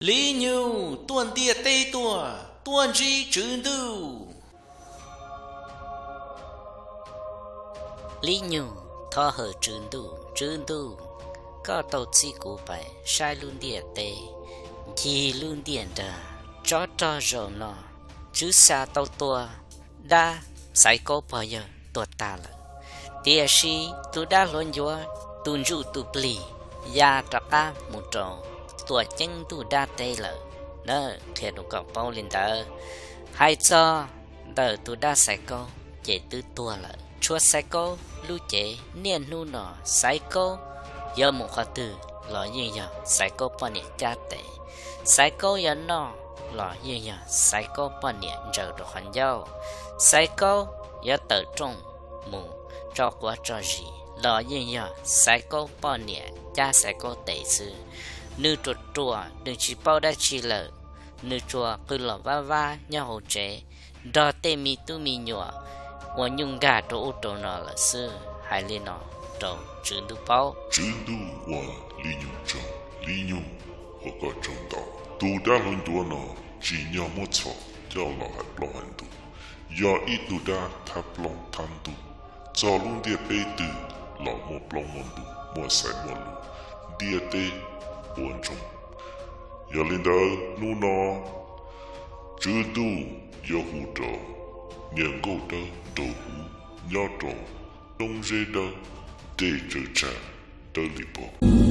Li nyug tuaj ntiaj teb tuaj, tuaj ntsib Tswv Ntuj. Li nyug thov hawm Tswv Ntuj, Tswv Ntuj, koj tau txib kuv pais saib lub ntiaj teb, ncig lub ntiaj nrag, tsov rog zaum no, Tswv xa tau tua dab Xaiv Kaub pog yawg tuag tag lawm, tiam sis tus dab hluas ncuav, tus ntsuj tus plig ya rov qab mus rau Tuam Ceeb Ntuj dab teb lawm na. Qhia rau koj paub li ntawd. Hais txog ntawm tus dab Xaiv Kaub ces twb tuag lawm, tshuav Xaiv Kaub lub cev. Niaj hnub no Xaiv Kaub yuav mus qhov twg los yeej yog Xaiv Kaub poj niam cab tes. Xaiv Kaub yuav noj los yeej yog Xaiv Kaub poj niam ntsaws rau qhov ncauj. Xaiv Kaub yuav tawm rooj mus tso quav tso zis los yeej yog Xaiv Kaub poj niam cab Xaiv Kaub tes xwb. Nws ruam ruam, nws tsis paub dab tsi lawm, nws tsuas qw los vab vab nyob hauv tsev nrog tej me tub me nyuam ua nyuj nkag rau ub rau no lawm xwb. Hais li no rau Tswv Ntuj paub. Tswv Ntuj ua Li Nyug tsaug, Li Nyug ua koj tsaug ntau. Tus dab hluas ncuav no tsim nyog muab txhom coj los hais plaub hais ntug, yog ib tug dab thab plaub thab ntug. Txog lub ntiaj teb twg los muaj plaub muaj ntug, muaj xaiv muaj lus, ntiaj teb ua ntsoog. Yog li ntawd hnub no Tswv Ntuj yuav hu rau niam nkauj dawb nraug huv nyob rau roob zeb dawb, dej tsawv tsag dawb li pog.